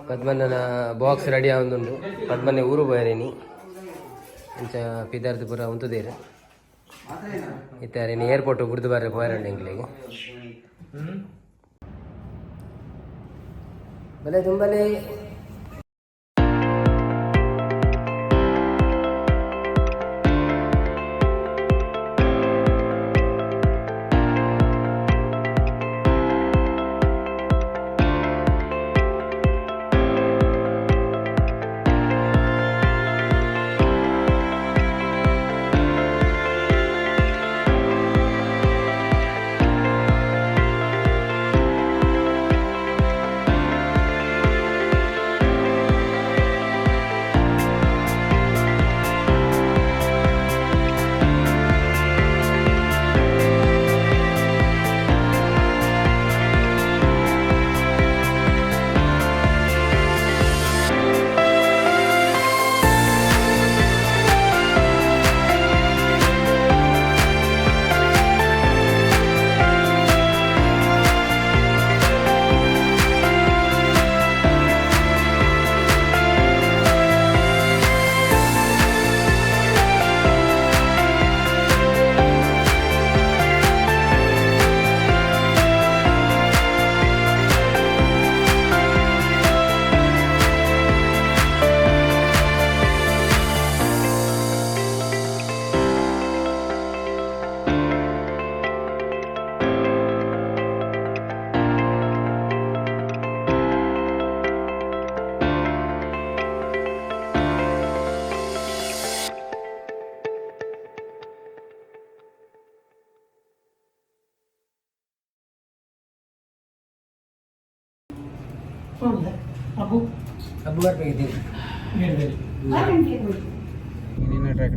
ಪದ್ಮಣ್ಣನ box ready ಆವೊಂದುಂಡು. ಪದ್ಮಣ್ಣೆ ಊರು ಪೋಯೆರ್. ಇಂಚ ಪಿದಾರ್ದು ಪೂರ ಉಂತುದೇರು. ಇತ್ತೆ ಅರೆನ್ ಏರ್ಪೋರ್ಟ್ ಬುಡ್ದು ಬರ್ರೆ ಪೋಯೆರುಂಡು ಎಂಕ್ಲೆಗ್. ಬಲೆ ತುಂಬಲೆ. ಅಬ್ಬು. ಅಬ್ಬು ಬರ್ಬೇಕಿದ್ದೀನಿ.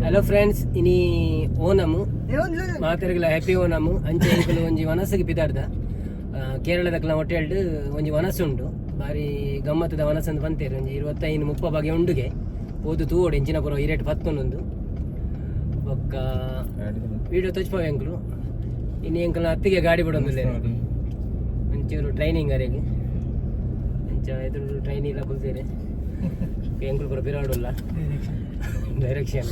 ಹಲೋ ಫ್ರೆಂಡ್ಸ್, ಇನಿ ಓಣಂ. ಮಾತೆರ್ಗಲ ಹ್ಯಾಪಿ ಓಣಂ. ಅಂಚೆ ಎಂಕುಲು ಒಂಜಿ ವನಸ್ಸಿಗೆ ಪಿದಾಡ್ದ. ಕೇರಳದಕ್ಲ ಹೋಟೆಲ್ಡ್ ಒಂಜಿ ವನಸ್ಸು ಉಂಡು, ಬಾರಿ ಗಮ್ಮತ್ತದ ವನಸ್ಸು ಅಂತ ಪಂತೇರು. ಒಂಜಿ 25 30 ಬಗೆ ಉಂಡುಗೆ. ಪೋದು ತೂವೊಡು ಎಂಚಿನ ಪುರ ಇರೇಟ್ ಪತ್ತೊಂದು. ಬೊಕ್ಕ ವೀಡಿಯೋ ತೋಚ್ಪಾವೆ ಎಂಕುಲು. ಇನಿ ಎಂಕಲ್ನ ಅತ್ತಿಗೆ ಗಾಡಿ ಬಿಡೊಂದುಲ್ಲೇನು, ಒಂಚೂರು ಟ್ರೈನಿಂಗ್ ಅರೆಗ್. ಅಂಚ ಎದುರು ಟ್ರೈನ್ ಇಲ್ಲ ಕುಲ್ತೇರೆ. ಎಂಕುಲು ಪೂರ ಪಿರಾಡುಲ್ಲ ಡೈರೆಕ್ಷನ್.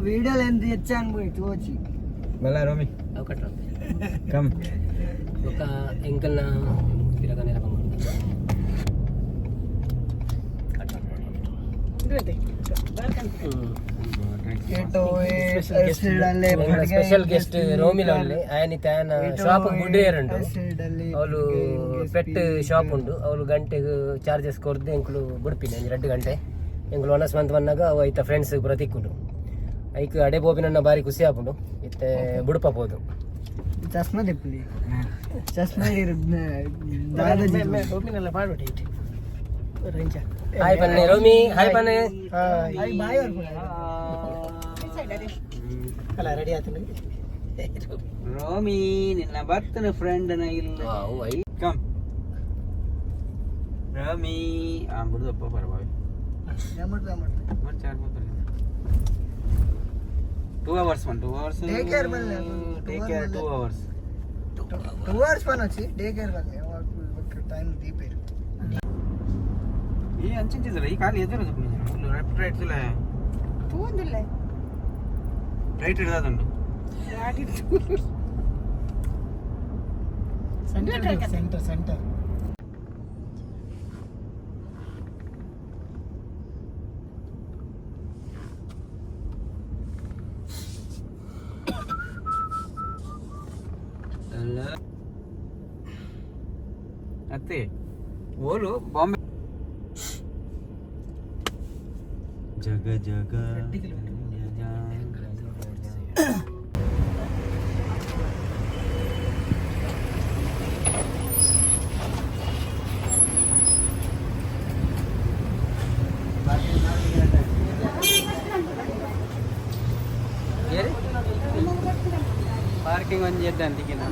ವಿಡಿಯೋ ಎಂತ ಹೆಚ್ಚಾನ್ ಹೋಯ್ತು ಹೋಚಿ. ಬಲ್ಲ ರೋಮಿ. ಅವು ಕಟ್ರ. ಕಮ್. ಬೊಕ್ಕ ಎಂಕಲ್ನ ತಿರಗ ನೆನಪ. Special guest ರೋಮಿಲ ಉಲ್ಲೆ. ಆಯನಿತ ಆಯನ ಶಾಪ್ ಗುಡ್ಡೇರ್ ಉಂಡು. ಅವಳು ಪೆಟ್ ಶಾಪ್ ಉಂಡು. ಅವಳು ಗಂಟೆಗೆ ಚಾರ್ಜಸ್ ಕೊರ್ದು ಎಂಕುಲು ಬುಡ್ಪಿನಿ. ಒಂಜಿ 2 ಗಂಟೆ ಎಂಕುಲು ಒನಸ್ ಮಂತ್ ಬಂದಾಗ ಅವು ಐತ ಫ್ರೆಂಡ್ಸ್ ಪೂರ ತಿಕ್ಕುಂಡು. ಐಕ್ ಅಡೆ ಪೋಪಿನ ಬಾರಿ ಖುಷಿ ಆಪುಂಡು. ಇತ್ತೆ ಬುಡ್ಪ ಪೋದು. ಚಸ್ಮಾ ದೆಪ್ಪಲಿ, ಚಸ್ಮಾ. Dadaji hi ಪನ್ನೆ Romi, hi ಪನ್ನೆ. Boy. ಅಲ್ಲ, ರೆಡಿ ಆಯ್ತು. ರೋಮಿ, ನಿನ್ನ ಬರ್ತನ ಫ್ರೆಂಡ್ ನ ಇಲ್ಲ. ಕಮ್ ರೋಮಿ. ಆ ಬಿಡುದಪ್ಪ, ಪರವಾಗಿ. 2 hours, one 2 hours. Day care ಬಲ್ಲೆ. Take care 2 hours. 2 hours ಪನೊಚ್ಚಿ, day care ಬಲ್ಲೆ ಟೈಮ್ ದೀಪೇರು. ಈ ಅಂಚಿಂಚಿದಲ್ಲ, ಈ ಖಾಲಿ ಎದುರು ಲೆಫ್ಟ್ ರೈಟ್ ತುಲೆ. ತೂಂದುಲ್ಲೆ. ರೈಟ್ ಹಿಡ್ದಾದುಂಡು. Centre centre centre. ಅಲ್ಲ ಅತ್ತೆ, ಓಲು ಬಾಂಬೆ ಜಗ ಜಗ. ಪಾರ್ಕಿಂಗ್ ಒಂಜಿ ಎಡ್ಡೆ ಅಂತಿಕಿನ.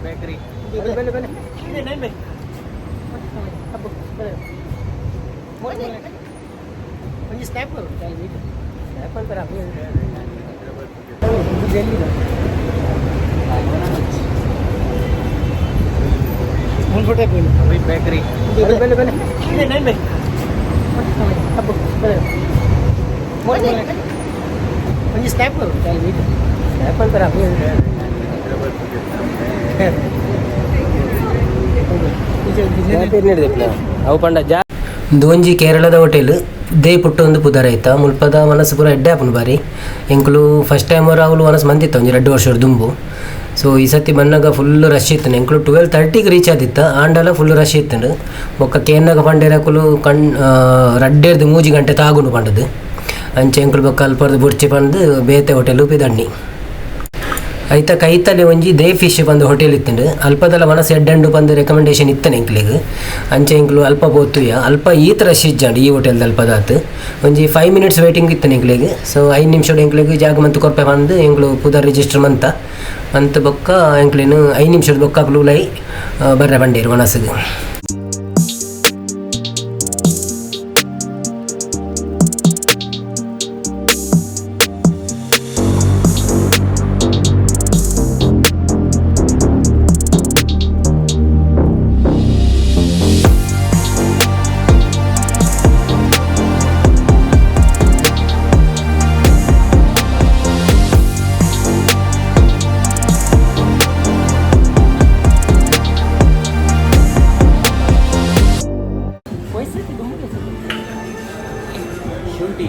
ಬೇಕರಿ. ಬಲೆ ಬಲೆ. ಒಂಜಿ ಸ್ನ್ಯಾಪ್ ಸ್ನ್ಯಾಪ್ ಅಂತಾರೆ. ಮೂರು ಫೋಟೋ. ಬೇಕರಿ. ಬಲೆ ಬಲೆ. ಒಂಜಿ ಸ್ನ್ಯಾಪ್. ಸ್ನ್ಯಾಪ್ ಅಂತಾರೆ. ಅವು ಪಂಡ ಜಾ ಒಂಜಿ ಕೇರಳದ ಹೋಟೆಲ್ they ಪುಟ್ಟು ಒಂದು ಪುದರ್ ಐತ. ಮುಲ್ಪದ ಮನಸ್ಸು ಪೂರ ಎಡ್ಡೆ ಆಪುಂಡು ಬಾರಿ. ಎಂಕುಲು ಫಸ್ಟ್ ಟೈಮ್ ಅವ್ರು ವನಸ್ ಮಂದಿತ್ತ ಒಂಜಿ 2 ವರ್ಷ ದುಂಬು. ಸೊ ಈ ಸತಿ ಬನ್ನಗ ಫುಲ್ ರಶ್ ಇತ್ತು. ಎಂಕುಲು 12:30ಗೆ ರೀಚ್ ಆದಿತ್ತ, ಆಂಡಲ ಫುಲ್ ರಶ್ ಇತ್ತುಂಡು. ಬೊಕ್ಕ ಕೇನ್ನಗ ಪಂಡೇರಕುಲು ಕಣ್ 2ರ್ದು 3 ಗಂಟೆ ತಾಗುಂಡು ಪಂಡದು. ಅಂಚೆ ಎಂಕುಲು ಬೊಕ್ಕ ಅಲ್ಪರ್ದು ಬುಡ್ಚಿ ಪಂದು ಬೇತೆ ಹೋಟೆಲ್ ಪಿದಣ್ಣಿ. ಐತ ಕೈತಲೆ ಒಂಜಿ they fish ಪಂದು ಹೋಟೆಲ್ ಇತ್ತುಂಡು. ಅಲ್ಪದಲ ಮನಸ್ಸು ಎಡ್ಡಂಡು ಪಂದು ರೆಕಮೆಂಡೇಶನ್ ಇತ್ತನೆ ಎಂಕ್ಲೆಗ್. ಅಂಚೆ ಎಂಕ್ಲು ಅಲ್ಪ ಪೋತುಯ. ಅಲ್ಪ ಈತ್ ರಶ್ ಇಜ್ಜಾಂಡ್ ಈ ಹೋಟೆಲ್ದ. ಅಲ್ಪದಾತ್ ಒಂಜಿ 5 ಮಿನಿಟ್ಸ್ ವೇಟಿಂಗ್ ಇತ್ತನೆ ಎಂಕ್ಲೆಗ್. ಸೊ 5 ನಿಮಿಷಡ್ ಎಂಕ್ಲೆಗ್ ಜಾಗ ಮಂತ್ ಕೊರ್ಪೆ ಪಂದು ಎಂಕ್ಲು ಪುದರ್ ರಿಜಿಸ್ಟರ್ ಮಂತ ಮಂತ್ ಬೊಕ್ಕ ಎಂಕ್ಲೆನ್ 5 ನಿಮಿಷದ ಬೊಕ್ಕ ಅಕ್ಲು ಉಲೈ ಬರ್ರೆ ಬಂಡೇರು ವನಸ್ಗ್. ಶುಂಠಿ.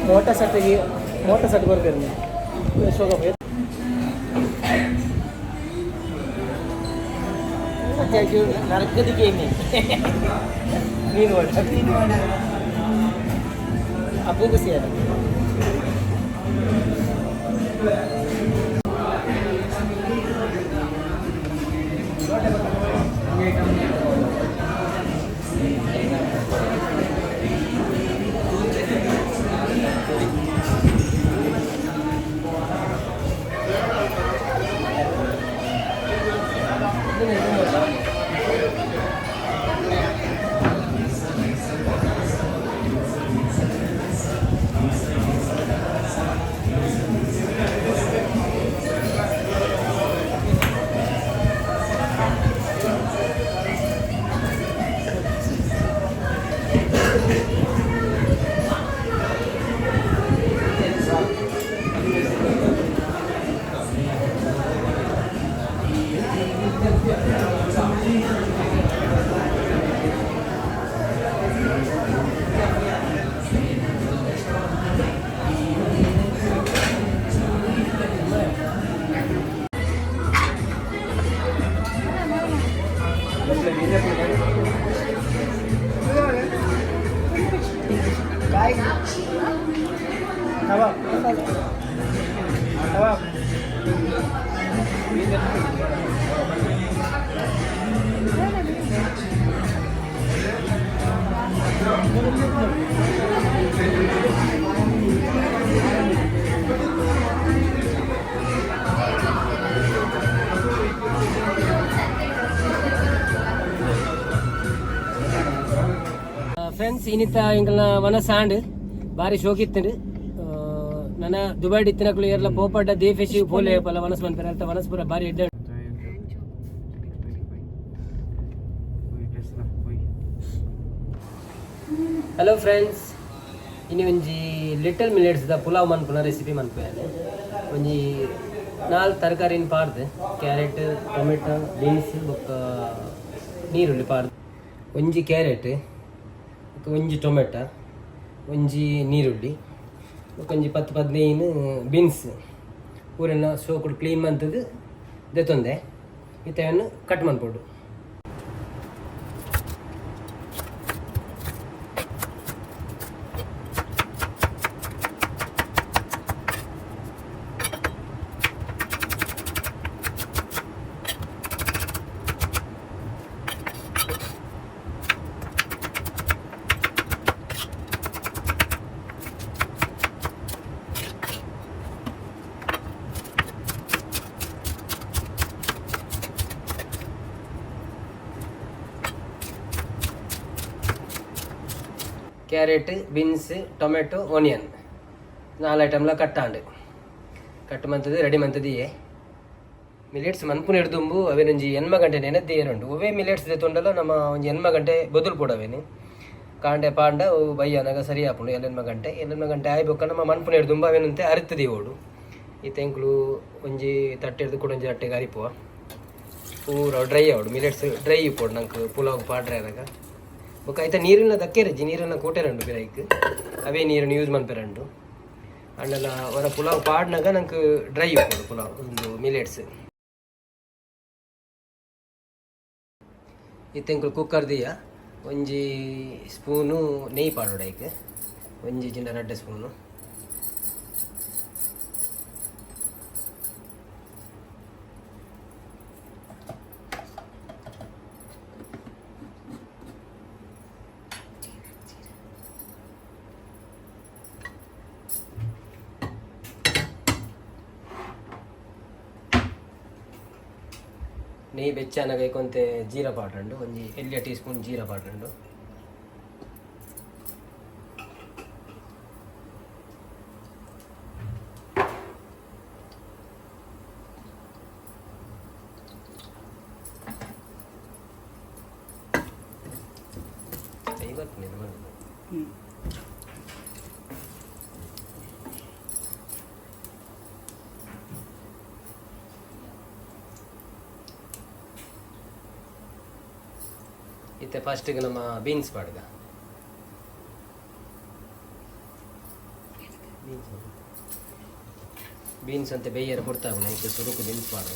ಮೋಟರ್ ಸೆಟ್ಗೆ, ಮೋಟರ್ ಸೆಟ್ ಬರ್ಬೇಕು ಶೋಕ. ನರಕದಿಗೆ ಮೀನು. ಅಪ್ಪು ಖುಷಿ ಅದು. ಕಬಾಬ್ ಕಬಾಬ್. ಫ್ರೆಂಡ್ಸ್, ಇನ್ನಿತ ಎಂಕಲ್ನ ವನಸ್ ಆಂಡ್ ಬಾರಿ ಶೋಕಿತ್ತುಂಡು. ನನ ದುಬೈಡ್ ಇತ್ತಿನಕುಲು ಏರ್ಲ ಪೋಪಡ್ಡ they fish ಪೋಲೆ ಪಲ ವನಸ್ ಮನ್ಪೆರೆ. ಅಲ್ತ ವನಸ್ ಪೂರ ಬಾರಿ ಎಡ್ಡೆ. ಹಲೋ ಫ್ರೆಂಡ್ಸ್, ಇನಿ ಒಂಜಿ ಲಿಟಲ್ ಮಿಲೆಟ್ಸ್ ದ ಪುಲಾವ್ ಮನ್ಪುನ ರೆಸಿಪಿ ಮನ್ಪುವೆ. ಒಂಜಿ ನಾಲ್ ತರಕಾರಿನ ಪಾಡ್ದು, ಕ್ಯಾರೆಟ್, ಟೊಮೆಟೊ, ಬೀನ್ಸ್ ಬೊಕ್ಕ ನೀರುಳ್ಳಿ ಪಾಡ್ದು. ಒಂಜಿ ಕ್ಯಾರೆಟ್, ಬೊಕ್ಕ ಒಂಜಿ ಟೊಮೆಟೊ, ಒಂಜಿ ನೀರುಳ್ಳಿ, ಬೊಕ್ಕ ಒಂಜಿ 10-15 ಬೀನ್ಸ್ ಪೂರೆನ ಸೋಕುಡು ಕ್ಲೀನ್ ಮಂತುದು ದೆತ್ತೊಂದೆ. ಇತ್ತೆ ಕಟ್ ಮನ್ಪೊಡು. ಕ್ಯಾರೆಟ್, ಬೀನ್ಸ್, ಟೊಮೆಟೊ, ಆನಿಯನ್ ನಾಲ್ ಐಟಮ್ಲ ಕಟ್ಟಾಂಡ್. ಕಟ್ ಮಂತದ್ದು ರೆಡಿ ಮಂತದಿಯೇ. ಮಿಲೆಟ್ಸ್ ಮನ್ಪುನ ಹಿಡ್ದುಂಬು ಅವೇನೊಂಜಿ 8 ಗಂಟೆ ನೆನೆದ್ದೇ ಏರುಂಡು. ಒವೇ ಮಿಲೆಟ್ಸ್ ದೆತ್ತೊಂಡಲ ನಮ್ಮ ಒಂಜಿ 8 ಗಂಟೆ ಬೊದುಲು ಪೋಡವೇನು. ಕಾಂಡೆ ಪಾಂಡ ಅವು ಬಯ್ಯನಗ ಸರಿ ಆಪುಂಡು. 7 ಗಂಟೆ, 7 ಗಂಟೆ ಆಯಿ ಬೊಕ್ಕ ನಮ್ಮ ಮನ್ಪುನ ಹಿಡ್ದುಂಬು ಅವೇನಂತೆ ಅರಿತದಿ ಓಡು. ಈ ತೆಂಕುಲು ಒಂಜಿ ತಟ್ಟೆ ಹಿಡ್ದು ಕೂಡ ಒಂಜಿ ತಟ್ಟೆಗೆ ಅರಿಪುವ. ಪೂರ ಡ್ರೈ ಆವಡು. ಮಿಲೆಟ್ಸ್ ಡ್ರೈ ಇಪ್ಪೋಡು ನಂಗೆ ಪುಲಾವ್ ಪಾಡ್ರೆ ಆನಗ. ಬೊಕ್ಕ ಐತ ನೀರಿನ ದಕ್ಕೆರಜ್ಜಿ, ನೀರನ್ನ ಕೂಟೆರಂಡು ಪಿರೈಕ್. ಅವೇ ನೀರನ್ನು ಯೂಸ್ ಮನ್ಪೆರಂಡು. ಅಂಡಲ ಹೊರ ಪುಲಾವ್ ಪಾಡ್ನಾಗ ನಂಗೆ ಡ್ರೈ ಇಪ್ಪೋಡು ಪುಲಾವ್. ಒಂದು ಮಿಲೆಟ್ಸ್ ಇತ್ತೆಂಕುಲು ಕುಕ್ಕರ್ ದಿಯ. ಒಂಜಿ ಸ್ಪೂನು ನೆಯ್ಯಿ ಪಾಡೋಡು ಐಕ್, ಒಂಜಿ ಜಿಂಡ ರಡ್ಡ್ ಸ್ಪೂನು. ನೆಯ್ಯಿ ಬೆಚ್ಚಾನಗ ಐಕೊಂತೆ ಜೀರಾ ಪಾಡಂಡು. ಒಂಜಿ ಎಲ್ಯ ಟೀ ಸ್ಪೂನ್ ಜೀರಾ ಪಾಡಂಡು. ಕೈ ಬರ್ತೀನಿ. ಇತ್ತೆ ಫಸ್ಟಿಗೆ ನಮ್ಮ ಬೀನ್ಸ್ ಪಾಡ್ಗ. ಬೀನ್ಸ್, ಬೀನ್ಸ್ ಅಂತ ಬೇಯರ ಕೊಡ್ತಾವೆ. ಈಗ ಸುರುಕು ಬೀನ್ಸ್ ಪಾಡ.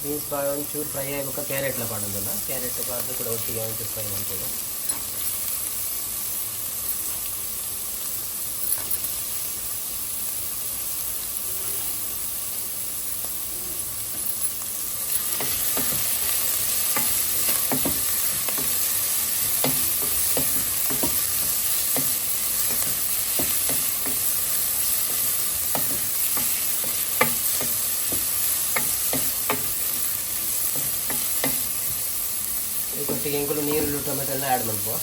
ಬೀನ್ಸ್ ಭಾಳ ಒಂಚೂರು ಫ್ರೈ ಆಗ್ಬೇಕ. ಕ್ಯಾರೆಟ್ಲ ಪಾಡೋದಿಲ್ಲ. ಕ್ಯಾರೆಟ್ ಪಾಡ್ದು ಕೂಡ ಒಟ್ಟಿಗೆ ಒಂಚೂರು ಫ್ರೈ ಮಾಡ್ತೇವೆ. ಒಟ್ಟಿಗೆ ಎಂಕುಲು ನೀರುಳ್ಳಿ, ಟೊಮೆಟೊ ಎಲ್ಲ ಆ್ಯಡ್ ಮಲ್ಪುವ.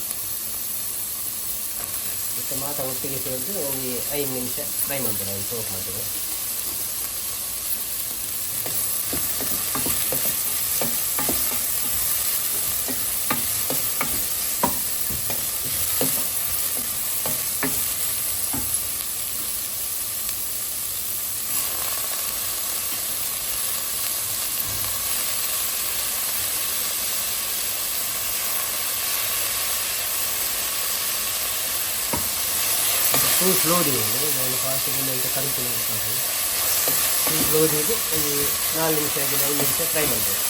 ಮತ್ತು ಮಾತ ಒಟ್ಟಿಗೆ ಸೇರಿದು ಒಂದು 5 ನಿಮಿಷ ಫ್ರೈ ಮಾಡ್ತಾರೆ, ಒಂದು ಸೋಕ್ ಮಾಡ್ತೇವೆ. ಟೂ ಸ್ಲೋ ದೀವೊಂಡು. ನಾನು ಫಾಸ್ಟ್ ಅಂತ ಕರಿತೀನಿ. ಟೂ ಸ್ಲೋ ದೀದು ಒಂದು 4 ನಿಮಿಷ ಆಗಿದೆ, 5 ನಿಮಿಷ ಫ್ರೈ ಮಾಡ್ತೇವೆ.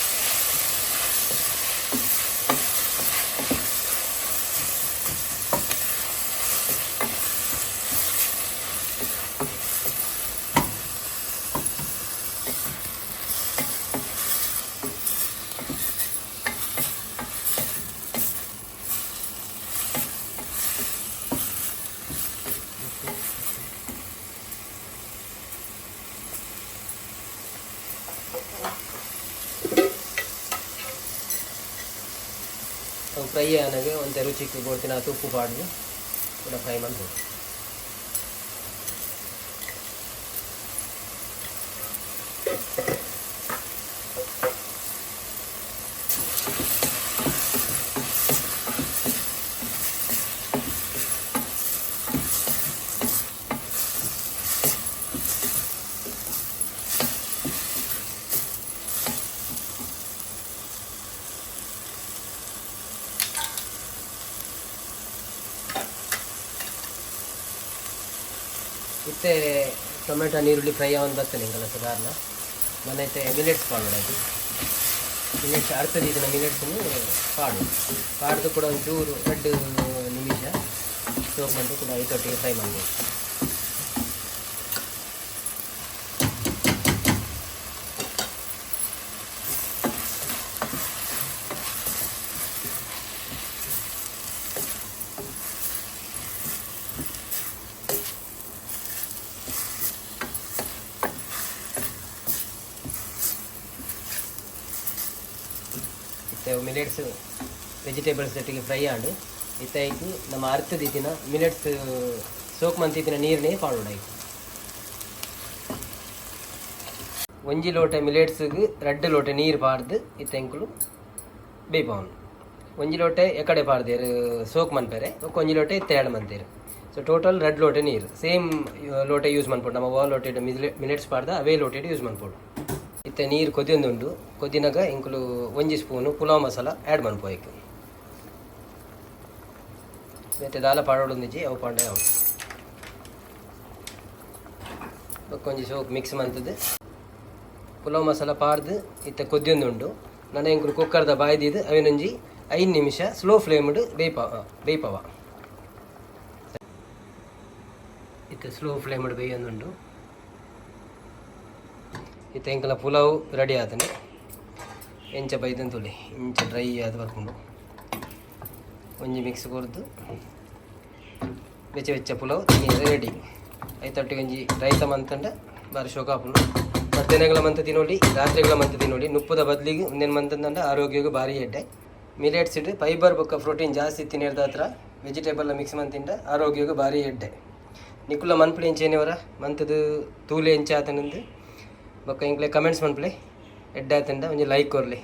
ಅವು ಫ್ರೈ ಆನಾಗ ಒಂದು ರುಚಿಗೆ ಕೊಡ್ತೀನಿ. ಆ ತುಪ್ಪು ಪಾಡ್ದು ಕೂಡ ಫ್ರೈ ಮಾಡ್ಬೋದು. ಇತ್ತೆ ಟೊಮೆಟೊ ನೀರುಳ್ಳಿ ಫ್ರೈ ಆವೊಂದು ಬರ್ತೇನೆ ಎಂಕಲ ಸಾಧಾರಣ. ನನ ಇತ್ತೆ ಮಿಲೆಟ್ಸ್ ಪಾಡೋಣ. ಮಿಲೆಟ್ಸ್ ಅರ್ತದ ಇದನ್ನ ಮಿಲೆಟ್ಸನ್ನು ಪಾಡು ಪಾಡ್ದು ಕೂಡ ಒಂಚೂರು 2 ನಿಮಿಷ ಸೋಕ್ ಮಂತು ಕೂಡ ಐತೊಟ್ಟಿಗೆ ಫ್ರೈ ಮಾಡ್ಬೋದು. ಇತ್ತೆ ಮಿಲೆಟ್ಸ್ ವೆಜಿಟೇಬಲ್ಸ್ ಒಟ್ಟಿಗೆ ಫ್ರೈ ಆಂಡು. ಇತ್ತೆ ಐಕ್ ನಮ್ಮ ಅರ್ತದ ಇತ್ತಿನ ಮಿಲೆಟ್ಸ್ ಸೋಕ್ ಮಂತಿತ್ತಿನ ನೀರನ್ನೇ ಪಾಡೋಣ. ಐಕ್ ಒಂಜಿ ಲೋಟ ಮಿಲೆಟ್ಸ್ಗೆ 2 ಲೋಟ ನೀರು ಪಾಡ್ದು ಇತ್ತೆ ಎಂಕುಲು ಬೇಯ್ಪಾವನು. ಒಂಜಿ ಲೋಟೆ ಎಕಡೆ ಪಾಡ್ದೇರು ಸೋಕ್ ಮನ್ಪೆರೆ, ಬೊಕ್ಕ ಒಂಜಿ ಲೋಟೆ ಇತ್ತೆ ಆ್ಯಡ್ ಮಂತೇರು. ಸೊ ಟೋಟಲ್ 2 ಲೋಟೆ ನೀರು. ಸೇಮ್ ಲೋಟೆ ಯೂಸ್ ಮನ್ಪೊಡು. ನಮ್ಮ ವಾ ಲೋಟೆ ಮಿಲೆಟ್ಸ್ ಪಾಡ್ದ ಅವೇ ಲೋಟೆ ಯೂಸ್ ಮನ್ಪೊಡು. ಇತ್ತೆ ನೀರು ಕೊದಿಯೊಂದುಂಡು. ಕೊದಿನಾಗ ಎಂಕುಲು ಒಂಜಿ ಸ್ಪೂನು ಪುಲಾವ್ ಮಸಾಲ ಆ್ಯಡ್ ಮನ್ಪು ಐಕ್. ಮತ್ತೆ ದಾಲ ಪಾಡೋಡೊಂದಿಜ್ಜಿ, ಅವು ಪಾಂಡೆ ಅವು. ಬೊಕ್ಕ ಒಂಜಿ ಸೋಕ್ ಮಿಕ್ಸ್ ಮಂತದ್ದು ಪುಲಾವ್ ಮಸಾಲ ಪಾಡ್ದು ಇತ್ತೆ ಕೊದ್ಯೊಂದುಂಡು. ನನ ಎಂಕುಲು ಕುಕ್ಕರ್ದ ಬಾಯ್ದಿದ್ದು ಅವಿನೊಂಜಿ 5 ನಿಮಿಷ ಸ್ಲೋ ಫ್ಲೇಮ್ಡ್ ಬೇಯ್ಪವ. ಇತ್ತೆ ಸ್ಲೋ ಫ್ಲೇಮ್ಡ್ ಬೇಯೊಂದುಂಡು. ಇತ್ತೆ ಎಂಕಲ ಪುಲಾವ್ ರೆಡಿ ಆತನೆ. ಎಂಚ ಬೈದನ್ ತುಲಿ, ಇಂಚ ಡ್ರೈ ಆದ್ ಬರ್ಪುಂಡು. ಒಂಜಿ ಮಿಕ್ಸ್ ಕೊರ್ದು ಬೆಚ್ಚ ಬೆಚ್ಚ ಪುಲಾವ್ ರೆಡಿ. ಐತೊಟ್ಟಿಗೆ ಒಂಜಿ ರೈತ ಮಂತಂಡ ಬಾರಿ ಶೋಕ ಆಪುಂಡು. ಮಧ್ಯಾಹ್ನಗಳ ಮಂತ ತಿನ್ನೋಲಿ, ರಾತ್ರಿಗಳ ಮಂತ ತಿನ್ನೋಲಿ. ನುಪ್ಪುದ ಬದ್ಲಿಗೆ ಒಂದೇನು ಮಂತಂಡ ಆರೋಗ್ಯಕ್ಕೆ ಭಾರಿ ಎಡ್ಡೆ. ಮಿಲೆಟ್ಸ್ ಇಡ್ ಫೈಬರ್ ಬೊಕ್ಕ ಪ್ರೋಟೀನ್ ಜಾಸ್ತಿ ತಿನ್ನೇರ್ದ ಹತ್ರ ವೆಜಿಟೇಬಲ್ ಮಿಕ್ಸ್ ಮಂತಿಂಡ ಆರೋಗ್ಯಕ್ಕೆ ಭಾರಿ ಎಡ್ಡೆ. ನಿಕುಲ ಮನ್ಪುಲೆ ಎಂಚೇನಿವರ ಮಂತದು ತೂಲೆ ಎಂಚ ಆತನಂದು ಬೊಕ್ಕ ಎಂಕ್ಲೆ ಕಮೆಂಟ್ಸ್ ಮನ್ಪುಲೆ. ಎಡ್ಡೆ ಆತಂಡ ಒಂಜಿ ಲೈಕ್ ಕೊರ್ಲಿ.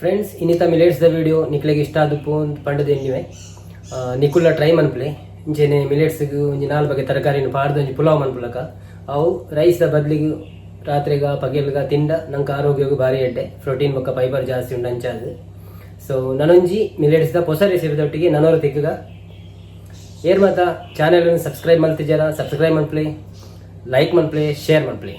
ಫ್ರೆಂಡ್ಸ್, ಇನ್ನಿತ ಮಿಲೆಟ್ಸ್ the video ನಿಕ್ಲೆಗ್ ಇಷ್ಟ ಆದಪ್ಪು ಪಂಡದ ಎನ್ನಿವೆ. ನಿಕುಲ್ಲ ಟ್ರೈ ಮನ್ಪುಲೆ. ಇಂಚೆನೆ ಮಿಲೆಟ್ಸ್ಗ್ ಒಂಜಿ ನಾಲ್ ಬಗೆ ತರಕಾರಿನ ಪಾಡ್ದು ಒಂಜಿ ಪುಲಾವ್ ಮನ್ಪುಲಕ. ಅವು ರೈಸ್ ದ ಬದ್ಲಿಗೆ ರಾತ್ರಿಗ ಪಗೆಲ್ಗ ತಿಂಡ ನಂಗೆ ಆರೋಗ್ಯಗ್ ಭಾರಿ ಎಡ್ಡೆ. ಪ್ರೋಟೀನ್ ಬೊಕ್ಕ ಫೈಬರ್ ಜಾಸ್ತಿ ಉಂಡು ಅಂಚಾದ್. ಸೊ ನನೊಂಜಿ ಮಿಲೆಟ್ಸ್ ದ ಪೊಸ ರೆಸಿಪಿ ದೊಟ್ಟಿಗೆ ನನೊರ ತಿಕ್ಕುಗ. ಏರ್ ಮಾತ ಚಾನೆಲ್ ಸಬ್ಸ್ಕ್ರೈಬ್ ಮಲ್ತಿಜಾರ, ಸಬ್ಸ್ಕ್ರೈಬ್ ಮನ್ಪುಲೆ, ಲೈಕ್ ಮನ್ಪುಲೆ, ಶೇರ್ ಮನ್ಪುಲೆ.